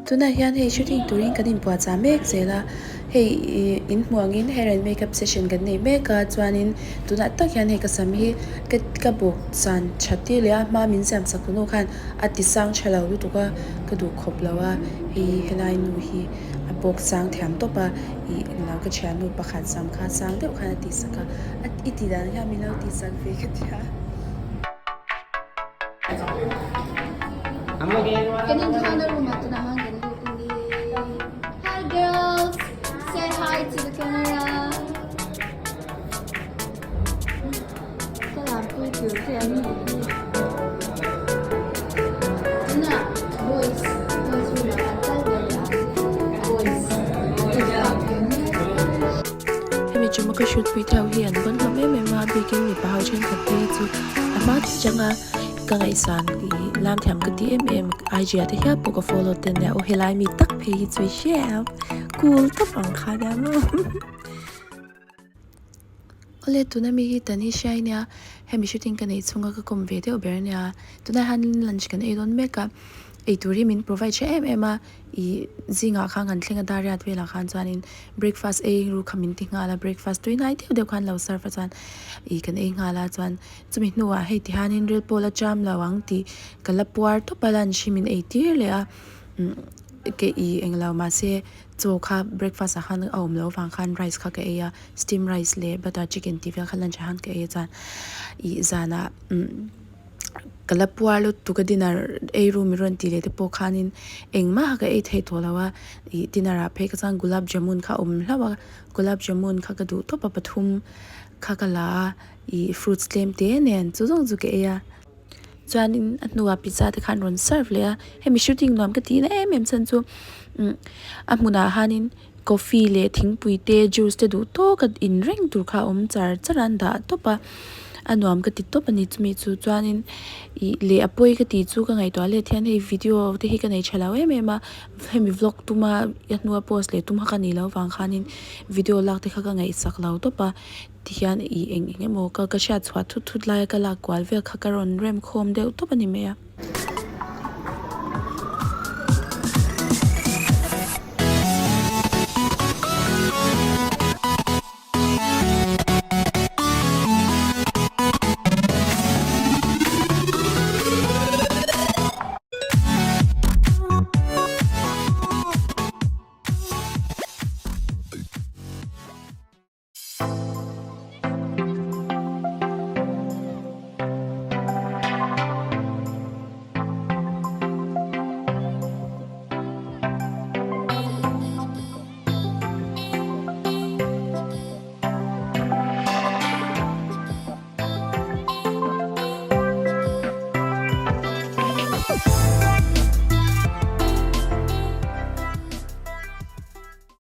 Tunah hian hei shooting turin kan inpuahchah mek zel a, hei ih in hmuh angin hair and makeup session kan nei mek a chuanin tunah tak hian hei ka sam hi ka ka bawk san that tir leh a hma min siam sak tunu khan a ti sang tha lo lutuk a ka duh khawp lo a hei helai nu hi a bawk sang thiam tawp a ih englo ka thiannu pakhat sam kha sang deuh khan a tih sak a i tih dan hian min lo tih sak ve ka tia. Kan inkhawmna room ah tunah khan kan lut a ni. Hi girls! Say hi to the camera. Ka lampui tur te an nih hi. Tunah boys boys room ah kan kal ve leh ang. Boys. Hemi chuma ka shoot pui te ho hi an bawn hlawm em em a, bikin mipa ho thenkhat te hi chu a hma changa ka ngaihsan ih lam thiam ka ti em em IG ah te hial pawh ka follow te ania aw helai mi tak phei hi chu i hre em cool tawp ang kha nia maw awle tuna mi hi tan hi hriai nia hemi shooting ka neih chhunga ka kawm ve deuh ber ania tunah hian lunch kan ei dawn mek a eitur hi min provide tha em em a. Ih zingah khan kan thleng a dar riat velah khan chuanin breakfast ei ru kha min ti nghal a breakfast tui hnai deuh deuh khan lo serve a chuan ih kan ei nghal a chuan chumi hnuah hei ti hianin ril pawh la cham lo ang tih ka la puar tawp a lunch hi min ei tir leh a umm ke ih englo mahse chaw kha breakfast ah khan a awm loh avang khan rice kha ka ei a steam rice leh butter chicken tih vel kha lunch ah khan ka ei a chuan ih zanah umm. Ka la puar lutuk a dinner ei room i rawn tih leh te pawh khanin engmah ka ei thei tawh lo a ih dinner ah phei kha chuan gulab jamun kha a awm hlauh a gulab jamun kha ka duh tawp a pathum kha ka la a ih fruits tlem te nen chu zawng chu ka ei a chuanin a hnuah pizza te khan rawn serve leh a hemi shooting nuam ka tih na em em chhan chu umm a hmunah hianin coffee leh thingpui te juice te duh tawk a in reng tur kha a awm char char a an dah tawp a a nuam ka ti tawp a ni chumi chu chuanin ih leh a pawi ka tih chu ka ngaihtuah let hian hei video te hi ka nei tha lo em em a hemi vlog tuma a hnua post leh tum kha ka nih loh avang khanin video lak te kha ka ngaihsak lo tawp a tihian ih eng eng emaw ka ka hriat chhuah thut thut laia ka lak kual vel kha ka rawn rem khawm deuh tawp a ni mai a.